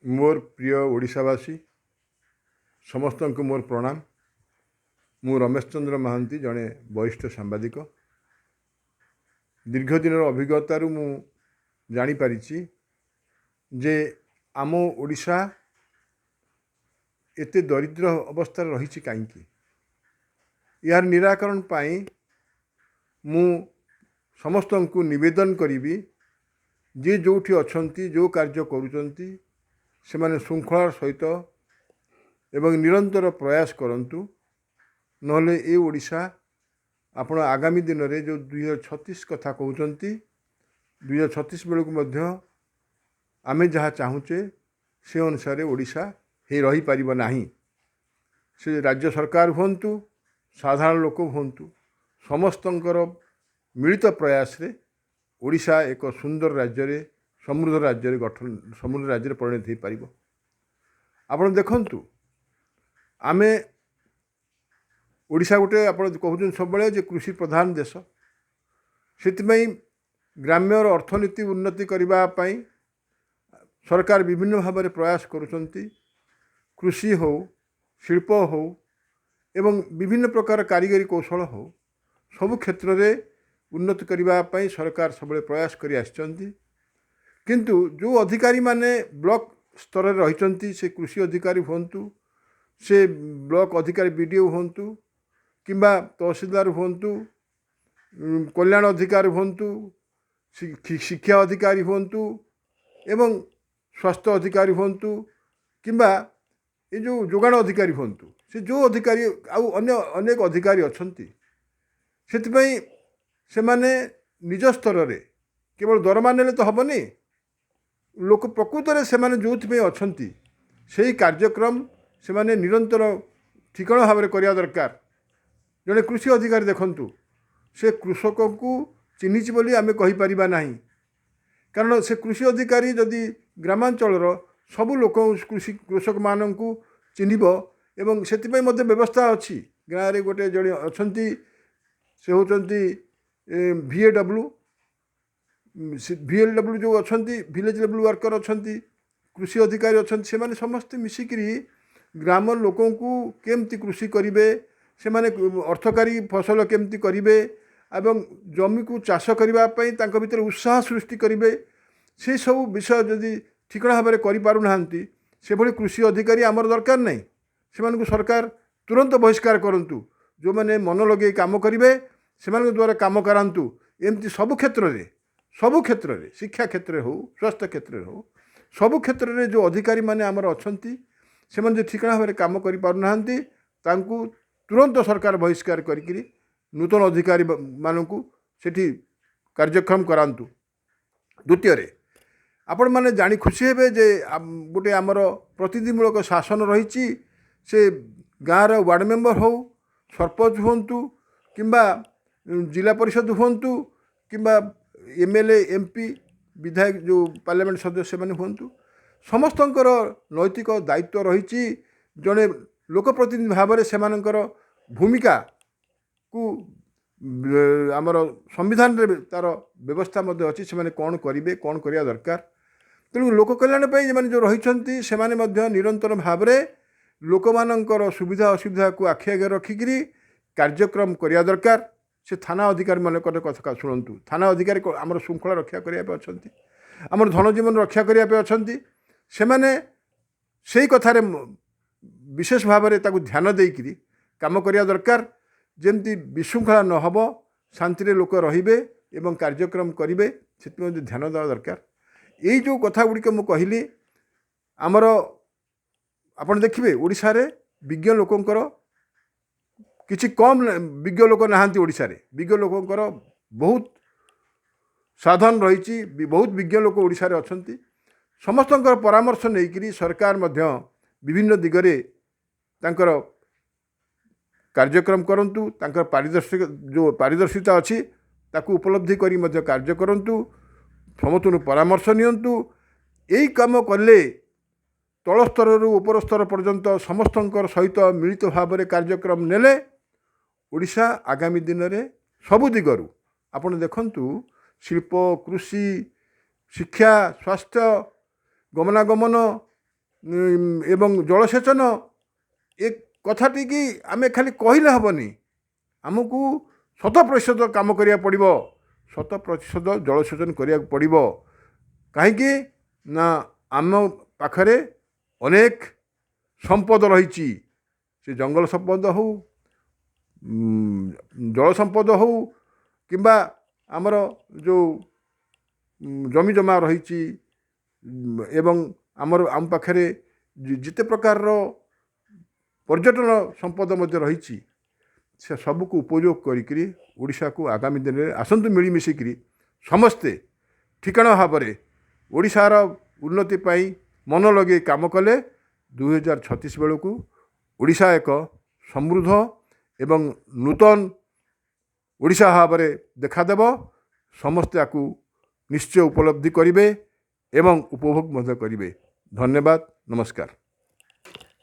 ମୋର ପ୍ରିୟ ଓଡ଼ିଶାବାସୀ ସମସ୍ତଙ୍କୁ ମୋର ପ୍ରଣାମ। ମୁଁ ରମେଶ ଚନ୍ଦ୍ର ମହାନ୍ତି, ଜଣେ ବରିଷ୍ଠ ସାମ୍ବାଦିକ। ଦୀର୍ଘ ଦିନର ଅଭିଜ୍ଞତାରୁ ମୁଁ ଜାଣିପାରିଛି ଯେ ଆମ ଓଡ଼ିଶା ଏତେ ଦରିଦ୍ର ଅବସ୍ଥାରେ ରହିଛି କାହିଁକି। ଏହାର ନିରାକରଣ ପାଇଁ ମୁଁ ସମସ୍ତଙ୍କୁ ନିବେଦନ କରିବି, ଯିଏ ଯେଉଁଠି ଅଛନ୍ତି, ଯେଉଁ କାର୍ଯ୍ୟ କରୁଛନ୍ତି, ସେମାନେ ଶୃଙ୍ଖଳାର ସହିତ ଏବଂ ନିରନ୍ତର ପ୍ରୟାସ କରନ୍ତୁ। ନହେଲେ ଏ ଓଡ଼ିଶା ଆପଣ ଆଗାମୀ ଦିନରେ ଯେଉଁ 2036 କଥା କହୁଛନ୍ତି, 2036 ବେଳକୁ ମଧ୍ୟ ଆମେ ଯାହା ଚାହୁଁଛେ ସେ ଅନୁସାରେ ଓଡ଼ିଶା ହେଇ ରହିପାରିବ ନାହିଁ। ସେ ରାଜ୍ୟ ସରକାର ହୁଅନ୍ତୁ, ସାଧାରଣ ଲୋକ ହୁଅନ୍ତୁ, ସମସ୍ତଙ୍କର ମିଳିତ ପ୍ରୟାସରେ ଓଡ଼ିଶା ଏକ ସୁନ୍ଦର ରାଜ୍ୟରେ, ସମୃଦ୍ଧ ରାଜ୍ୟରେ ଗଠନ, ସମୃଦ୍ଧ ରାଜ୍ୟରେ ପରିଣତ ହୋଇପାରିବ। ଆପଣ ଦେଖନ୍ତୁ, ଆମେ ଓଡ଼ିଶା ଗୋଟେ, ଆପଣ କହୁଛନ୍ତି ସବୁବେଳେ ଯେ କୃଷି ପ୍ରଧାନ ଦେଶ। ସେଥିପାଇଁ ଗ୍ରାମ୍ୟର ଅର୍ଥନୀତି ଉନ୍ନତି କରିବା ପାଇଁ ସରକାର ବିଭିନ୍ନ ଭାବରେ ପ୍ରୟାସ କରୁଛନ୍ତି। କୃଷି ହେଉ, ଶିଳ୍ପ ହେଉ ଏବଂ ବିଭିନ୍ନ ପ୍ରକାର କାରିଗରୀ କୌଶଳ ହେଉ, ସବୁ କ୍ଷେତ୍ରରେ ଉନ୍ନତି କରିବା ପାଇଁ ସରକାର ସବୁବେଳେ ପ୍ରୟାସ କରି ଆସିଛନ୍ତି। କିନ୍ତୁ ଯେଉଁ ଅଧିକାରୀମାନେ ବ୍ଲକ ସ୍ତରରେ ରହିଛନ୍ତି, ସେ କୃଷି ଅଧିକାରୀ ହୁଅନ୍ତୁ, ସେ ବ୍ଲକ ଅଧିକାରୀ ବିଡ଼ିଓ ହୁଅନ୍ତୁ କିମ୍ବା ତହସିଲଦାର ହୁଅନ୍ତୁ, କଲ୍ୟାଣ ଅଧିକାରୀ ହୁଅନ୍ତୁ, ଶିକ୍ଷା ଅଧିକାରୀ ହୁଅନ୍ତୁ ଏବଂ ସ୍ୱାସ୍ଥ୍ୟ ଅଧିକାରୀ ହୁଅନ୍ତୁ କିମ୍ବା ଏ ଯେଉଁ ଯୋଗାଣ ଅଧିକାରୀ ହୁଅନ୍ତୁ, ସେ ଯେଉଁ ଅଧିକାରୀ ଆଉ ଅନ୍ୟ ଅନେକ ଅଧିକାରୀ ଅଛନ୍ତି, ସେଥିପାଇଁ ସେମାନେ ନିଜ ସ୍ତରରେ କେବଳ ଦରମା ନେଲେ ତ ହେବନି। ଲୋକ ପ୍ରକୃତରେ ସେମାନେ ଯେଉଁଥିପାଇଁ ଅଛନ୍ତି, ସେଇ କାର୍ଯ୍ୟକ୍ରମ ସେମାନେ ନିରନ୍ତର ଠିକଣା ଭାବରେ କରିବା ଦରକାର। ଜଣେ କୃଷି ଅଧିକାରୀ ଦେଖନ୍ତୁ, ସେ କୃଷକଙ୍କୁ ଚିହ୍ନିଛି ବୋଲି ଆମେ କହିପାରିବା ନାହିଁ। କାରଣ ସେ କୃଷି ଅଧିକାରୀ ଯଦି ଗ୍ରାମାଞ୍ଚଳର ସବୁ ଲୋକ, କୃଷି କୃଷକମାନଙ୍କୁ ଚିହ୍ନିବ ଏବଂ ସେଥିପାଇଁ ମଧ୍ୟ ବ୍ୟବସ୍ଥା ଅଛି। ଗାଁରେ ଗୋଟେ ଜଣେ ଅଛନ୍ତି, ସେ ହେଉଛନ୍ତି ଭିଏଡବ୍ଲୁ, ଭିଏଲଡବ୍ଲୁ ଯେଉଁ ଅଛନ୍ତି, ଭିଲେଜ୍ ଲେବୁଲ୍ ୱାର୍କର ଅଛନ୍ତି, କୃଷି ଅଧିକାରୀ ଅଛନ୍ତି। ସେମାନେ ସମସ୍ତେ ମିଶିକିରି ଗ୍ରାମ ଲୋକଙ୍କୁ କେମିତି କୃଷି କରିବେ, ସେମାନେ ଅର୍ଥକାରୀ ଫସଲ କେମିତି କରିବେ ଏବଂ ଜମିକୁ ଚାଷ କରିବା ପାଇଁ ତାଙ୍କ ଭିତରେ ଉତ୍ସାହ ସୃଷ୍ଟି କରିବେ, ସେସବୁ ବିଷୟ ଯଦି ଠିକଣା ଭାବରେ କରିପାରୁନାହାନ୍ତି, ସେଭଳି କୃଷି ଅଧିକାରୀ ଆମର ଦରକାର ନାହିଁ। ସେମାନଙ୍କୁ ସରକାର ତୁରନ୍ତ ବହିଷ୍କାର କରନ୍ତୁ। ଯେଉଁମାନେ ମନ ଲଗେଇ କାମ କରିବେ, ସେମାନଙ୍କ ଦ୍ୱାରା କାମ କରାନ୍ତୁ। ଏମିତି ସବୁ କ୍ଷେତ୍ରରେ, ସବୁ କ୍ଷେତ୍ରରେ, ଶିକ୍ଷା କ୍ଷେତ୍ରରେ ହେଉ, ସ୍ୱାସ୍ଥ୍ୟ କ୍ଷେତ୍ରରେ ହେଉ, ସବୁ କ୍ଷେତ୍ରରେ ଯେଉଁ ଅଧିକାରୀମାନେ ଆମର ଅଛନ୍ତି, ସେମାନେ ଯଦି ଠିକଣା ଭାବରେ କାମ କରିପାରୁନାହାନ୍ତି, ତାଙ୍କୁ ତୁରନ୍ତ ସରକାର ବହିଷ୍କାର କରିକିରି ନୂତନ ଅଧିକାରୀ ମାନଙ୍କୁ ସେଠି କାର୍ଯ୍ୟକ୍ରମ କରାନ୍ତୁ। ଦ୍ୱିତୀୟରେ, ଆପଣମାନେ ଜାଣି ଖୁସି ହେବେ ଯେ ଗୋଟେ ଆମର ପ୍ରତିନିଧିମୂଳକ ଶାସନ ରହିଛି। ସେ ଗାଁର ୱାର୍ଡ଼ ମେମ୍ବର ହେଉ, ସରପଞ୍ଚ ହୁଅନ୍ତୁ କିମ୍ବା ଜିଲ୍ଲା ପରିଷଦ ହୁଅନ୍ତୁ କିମ୍ବା ଏମଏଲଏ, ଏମପି, ବିଧାୟକ, ଯେଉଁ ପାର୍ଲାମେଣ୍ଟ ସଦସ୍ୟ ସେମାନେ ହୁଅନ୍ତୁ, ସମସ୍ତଙ୍କର ନୈତିକ ଦାୟିତ୍ୱ ରହିଛି। ଜଣେ ଲୋକପ୍ରତିନିଧି ଭାବରେ ସେମାନଙ୍କର ଭୂମିକାକୁ ଆମର ସମ୍ବିଧାନରେ ତା'ର ବ୍ୟବସ୍ଥା ମଧ୍ୟ ଅଛି, ସେମାନେ କ'ଣ କରିବେ, କ'ଣ କରିବା ଦରକାର। ତେଣୁ ଲୋକ କଲ୍ୟାଣ ପାଇଁ ଏମାନେ ଯେଉଁ ରହିଛନ୍ତି, ସେମାନେ ମଧ୍ୟ ନିରନ୍ତର ଭାବରେ ଲୋକମାନଙ୍କର ସୁବିଧା ଅସୁବିଧାକୁ ଆଖି ଆଗରେ ରଖିକିରି କାର୍ଯ୍ୟକ୍ରମ କରିବା ଦରକାର। ସେ ଥାନା ଅଧିକାରୀମାନଙ୍କର କଥା ଶୁଣନ୍ତୁ। ଥାନା ଅଧିକାରୀ ଆମର ଶୃଙ୍ଖଳା ରକ୍ଷା କରିବା ପାଇଁ ଅଛନ୍ତି, ଆମର ଧନ ଜୀବନ ରକ୍ଷା କରିବା ପାଇଁ ଅଛନ୍ତି। ସେମାନେ ସେଇ କଥାରେ ବିଶେଷ ଭାବରେ ତାକୁ ଧ୍ୟାନ ଦେଇକିରି କାମ କରିବା ଦରକାର, ଯେମିତି ବିଶୃଙ୍ଖଳା ନ ହେବ, ଶାନ୍ତିରେ ଲୋକ ରହିବେ ଏବଂ କାର୍ଯ୍ୟକ୍ରମ କରିବେ, ସେଥିପାଇଁ ମଧ୍ୟ ଧ୍ୟାନ ଦେବା ଦରକାର। ଏଇ ଯେଉଁ କଥା ଗୁଡ଼ିକ ମୁଁ କହିଲି, ଆମର ଆପଣ ଦେଖିବେ ଓଡ଼ିଶାରେ ବିଜ୍ଞ ଲୋକଙ୍କର କିଛି କମ୍ ବିଜ୍ଞ ଲୋକ ନାହାନ୍ତି। ଓଡ଼ିଶାରେ ବିଜ୍ଞ ଲୋକଙ୍କର ବହୁତ ସାଧନ ରହିଛି, ବହୁତ ବିଜ୍ଞ ଲୋକ ଓଡ଼ିଶାରେ ଅଛନ୍ତି। ସମସ୍ତଙ୍କର ପରାମର୍ଶ ନେଇକରି ସରକାର ମଧ୍ୟ ବିଭିନ୍ନ ଦିଗରେ ତାଙ୍କର କାର୍ଯ୍ୟକ୍ରମ କରନ୍ତୁ। ତାଙ୍କର ପାରିଦର୍ଶିକ ଯେଉଁ ପାରିଦର୍ଶିତା ଅଛି, ତାକୁ ଉପଲବ୍ଧି କରି ମଧ୍ୟ କାର୍ଯ୍ୟ କରନ୍ତୁ, ସମସ୍ତଙ୍କୁ ପରାମର୍ଶ ନିଅନ୍ତୁ। ଏଇ କାମ କଲେ, ତଳ ସ୍ତରରୁ ଉପର ସ୍ତର ପର୍ଯ୍ୟନ୍ତ ସମସ୍ତଙ୍କର ସହିତ ମିଳିତ ଭାବରେ କାର୍ଯ୍ୟକ୍ରମ ନେଲେ, ଓଡ଼ିଶା ଆଗାମୀ ଦିନରେ ସବୁ ଦିଗରୁ, ଆପଣ ଦେଖନ୍ତୁ, ଶିଳ୍ପ, କୃଷି, ଶିକ୍ଷା, ସ୍ୱାସ୍ଥ୍ୟ, ଗମନାଗମନ, ଏବଂ ଜଳସେଚନ ଏ କଥାଟିକି ଆମେ ଖାଲି କହିଲେ ହେବନି, ଆମକୁ ଶତ ପ୍ରତିଶତ କାମ କରିବାକୁ ପଡ଼ିବ। ଶତ ପ୍ରତିଶତ ଜଳସେଚନ କରିବାକୁ ପଡ଼ିବ। କାହିଁକି ନା ଆମ ପାଖରେ ଅନେକ ସମ୍ପଦ ରହିଛି। ସେ ଜଙ୍ଗଲ ସମ୍ପଦ ହେଉ, ଜଳ ସମ୍ପଦ ହେଉ କିମ୍ବା ଆମର ଯେଉଁ ଜମିଜମା ରହିଛି ଏବଂ ଆମର ଆମ ପାଖରେ ଯେତେ ପ୍ରକାରର ପର୍ଯ୍ୟଟନ ସମ୍ପଦ ମଧ୍ୟ ରହିଛି, ସେ ସବୁକୁ ଉପଯୋଗ କରିକିରି ଓଡ଼ିଶାକୁ ଆଗାମୀ ଦିନରେ ଆସନ୍ତୁ ମିଳିମିଶିକିରି ସମସ୍ତେ ଠିକଣା ଭାବରେ ଓଡ଼ିଶାର ଉନ୍ନତି ପାଇଁ ମନ ଲଗାଇ କାମ କଲେ 2036 ବେଳକୁ ଓଡ଼ିଶା ଏକ ସମୃଦ୍ଧ ଏବଂ ନୂତନ ଓଡ଼ିଶା ଭାବରେ ଦେଖାଦେବ। ସମସ୍ତେ ୟାକୁ ନିଶ୍ଚୟ ଉପଲବ୍ଧି କରିବେ ଏବଂ ଉପଭୋଗ ମଧ୍ୟ କରିବେ। ଧନ୍ୟବାଦ, ନମସ୍କାର।